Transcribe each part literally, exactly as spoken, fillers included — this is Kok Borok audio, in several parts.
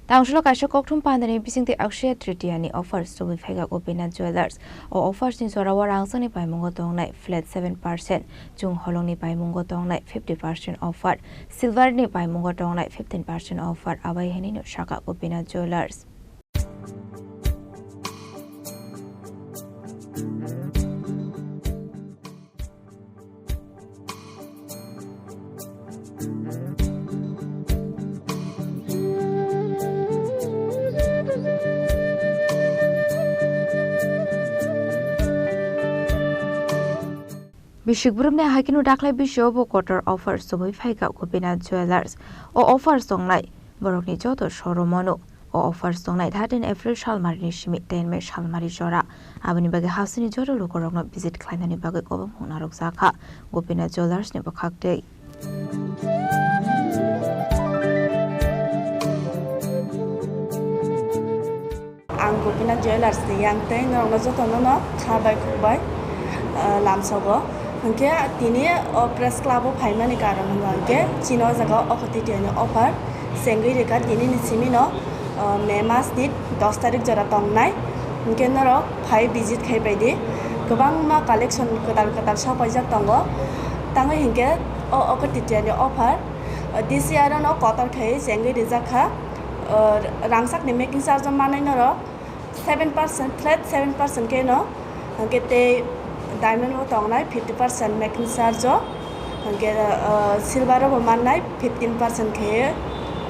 Tangsulo kaisa kokthum pandani bisingtwi Akshaya Tritiya ni offer chubui phaikha Gopinath Jewellers. O offers ni jorao rangchakni paimungo tongnai flat seven percent, chung holongni paimungo tongnai fifty percent offer, silver ni paimungo tongnai fifteen percent offer, abai hinwi no sakha Gopinath Jewellers. Bishik brumni haikeno daklai bisio bo kotor offer chubui phaikha Gopinath Jewellers. O offer tongnai borokni joto showroom-o no. O offer tongnai thirteen April salmarini simi ten May salmari jora. Aboni bagwi hasteni joto lukurokno visit khlainani bagwi kobong mung narwkjakha Gopinath Jewellers ni bwkhaktwi. Ang Gopinath Jewellers ni yang tei norokno jotono no kha bai khuk bai, ah, lamsogo. Hwnkhe tini o press club o phaimani karon hwnba hwnkhe chini o jaga o koti tiyani offer chengwi rikha tini ni simi no, ah, May mas ni dos tarik jora tongnai. Hwnkhe norok phai visit khai pai di. Kwbangma collection kwtal kwtal sopaijak tongo. Tangwi hwnkhe o, o koti tiyani offer, ah, this year no kotor khai chengwi rijak kha. Ah, rangchak ni making charge o manwi norok seven percent, flat seven percent khe no, hwnkhe tei diamond bo tongnai fifty percent making charge o, hwnkhe, ah, silver o bo mannai fifteen percent khe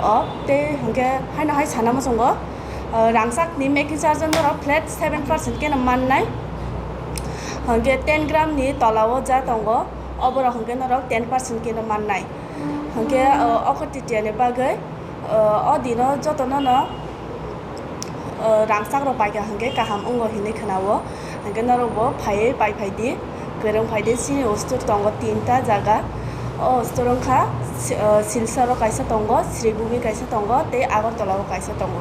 o, tei hwnkhe haino hai sana muchungo, ah, rangchak ni making charge o norok flat seven percent khe no mannai, hwnkhe ten gram ni tola o ja tongo, oborok hwnkhe norok ten percent khe no mannai. Hwnkhe, o, o koti tiyani bagwi, o, o dino jotono no, o, rangchak rok paikha hwnkhe kaham wngo hinwi khwnao. Hwnkhe norok bo phaiwi pai phai di, kwrwng phai di. Chini o store tongo tinta jaga. O store wngkha, si-, o, Silchar o kaisa tongo, Sribhumi kaisa tongo, tei Agartala o kaisa tongo.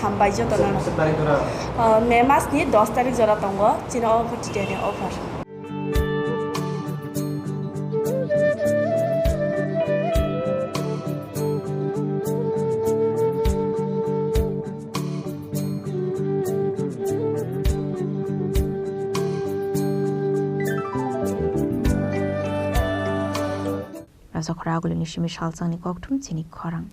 Hambai jotono no. Kaisa tarik jora? O, May mas ni dos tarik jora tongo, chini o koti tiyani offer. Rajakhora agulini simi salsangni kokthum chini khorang.